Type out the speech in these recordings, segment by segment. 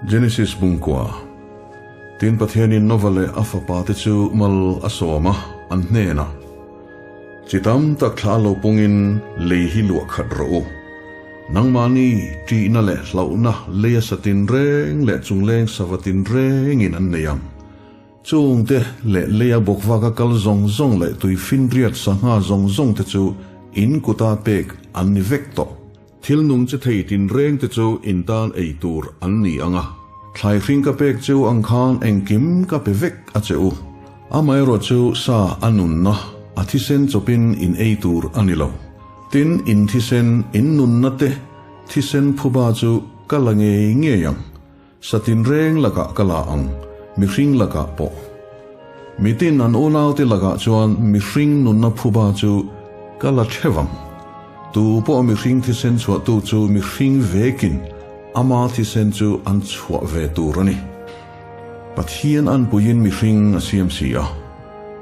Genesis bungkua. Tin Pathianin Nova leh a fapate chu mal a sawm a, an hnenah, Chi tam tak thla lo pungin lei hi luah khat rawh u. Nangmahni ṭihna leh hlauhna leia sa tinreng leh chungleng sava tinrengin an nei ang. Chungte leh leia bawkvaka kal zawng zawng leh tui finriat sangha zawng zawngte chu in kuta pek an ni vek tawh. Thil nung che thei tinrengte chu in tan ei tur an ni ang a. Thlai hring ka pek cheu ang khan engkim ka pe vek a che u. Amaherawhchu sa a nunna, a thisen chawpin in ei tur a ni lo. Tin, in thisen, in nunna te thisen phuba chu ka la ngei ngei ang. Sa tinreng lakah ka la ang, mihring lakah pawh. Mitin an unaute lakah chuan mihring nunna phuba chu ka la theuh ang. Tu pawh mihring thisen chhuahtu chu mihring vekin ama thisen chu an chhuah ve tur a ni. Pathian anpuiin mihring a siam si a.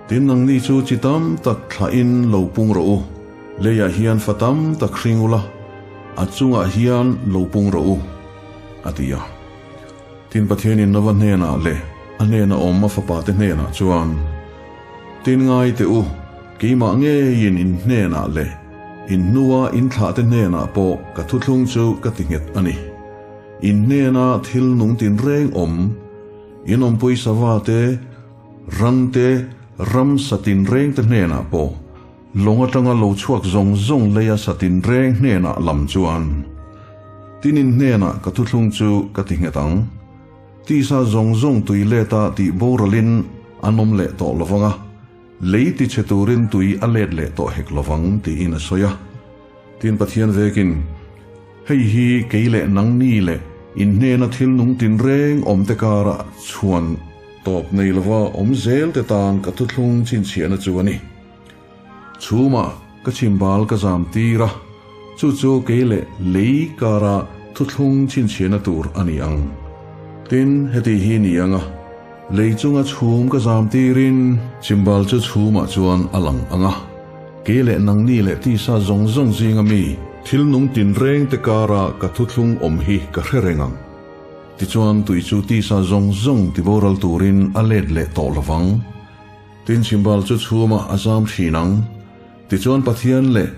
Tin, nangni chu chi tam tak thlahin lo pung rawh u. Leiah hian fa tam tak hring ula, a chungah hian lo pung rawh u. A ti a. Tin, Pathianin Nova hnenah leh a hnena awm a fapate hnenah chuan, Tin ngai teh u, keimah ngeiin in hnenah leh in hnua in thlahte hnenah pawh ka thuthlung chu ka ti nghet a ni. In hnena thil nung tinreng awm, in awmpui sava te, ran te, ramsa tinrengte hnenah pawh, Lawng atanga lo chhuak zawng zawng leia sa tinreng hnenah lam chuan tinin hnenah ka thuthlung chu ka ti nghet ang. Tisa zawng zawng tui leta tih boralin an awm leh tawh lovang a, lei ti chhe turin tui a let leh tawh hek lovang tiin a sawi a. Tin Pathian vekin, Hei hi kei leh nangni leh in hnena thil nung tinreng awmte karah chhuan tawp nei lova awm zelte tan ka thuthlung chhinchhiahna chu a ni. Chhumah ka chhimbal ka zam tir a, chu chu kei leh lei kara thuthlung chhinchhiahna tur a ni ang. Tin, heti hi ni ang a, lei chunga chhum ka zam tirin chhimbal chu chhumah chuan a lang ang a, kei leh nangni leh tisa zawng zawng zinga mi thil nung tinrengte kara ka thuthlung awm hi ka hre reng ang. Tichuan, tui chu tisa zawng zawng tiboral turin a let leh tawh lovang. Tin chhimbal chu chhumah a zam thin ang. Tichuan Pathian leh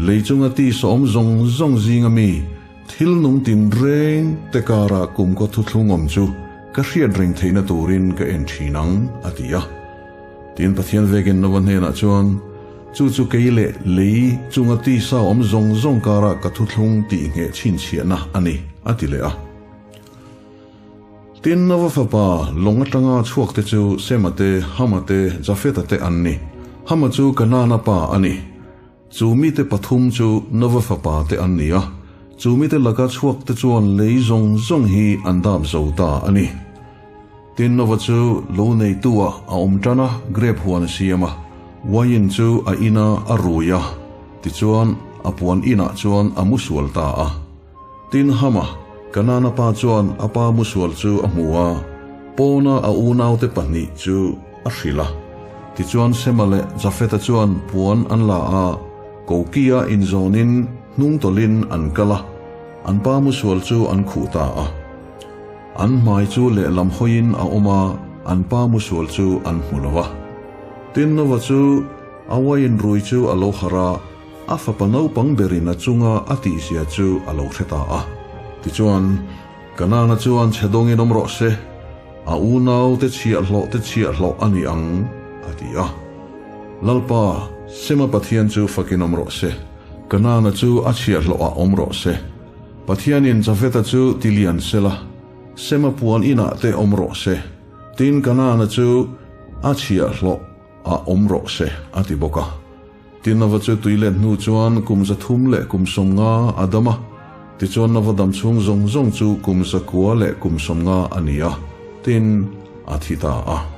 lei chunga tisa awm zawng zawng zinga mi thil nung tinreng te karah kumkhaw thuthlung awm chu ka hriat reng theihna turin ka en thin ang, a ti a. Tin Pathian vekin Nova hnenah chuan, Chu chu kei leh lei chunga tisa awm zawng zawng karah ka thuthlung tih ngheh chhinchhiahna a ni, a ti leh a. Tin, Nova fapa lawng atanga chhuakte chu Sema te, Hama te, Jafeta te an ni. Hama chu Kanaana pa a ni. Chu mite pathum chu Nova fapa te an ni a, chu mite laka chhuakte chuan lei zawng zawng hi an dap zo ta a ni. Tin, Nova chu lo neitu-ah a awm tan a, grep huan a siam a, uaiin chu a ina a rui a, tichuan a puan inah chuan a mu sual ta a. Tin Hama, Kanana pa chuan a pa musual chu a hmu a, pawna a unaute pahnih chu a hrilh a. Tichuan Sema leh Jafeta chuan puan an la a, kokia inzawnin hnungtawlhin an kal a, an pa musual chu an khuh ta a. An hmai chu lehlam hawiin a awm a, an pa musual chu an hmu lo a. Tin Nova chu a uaiin rui chu a lo harh a, A fapa naupang berin a chunga a tihzia chu a lo hre ta a. Tichuan, Kanana chuan chhe dawngin awm rawh se, a unaute chhiahhlawh te chhiahhlawh a ni ang, a ti a. Lalpa, Sema Pathian chu fakin awm rawh se, Kanana chu a chhiahhlawhah awm rawh se. Pathianin Jafeta chu tilian sela, Sema puan inah te awm rawh se. Tin, Kanana chu a chhiahhlawh ah awm rawh se, a ti bawk a. Tin Nova chu tui let hnu chuan kum 300 leh kum 50 a dam a, tichuan Nova dam chhung zawng zawng chu kum 900 leh kum 50 a ni a, tin a thi ta a.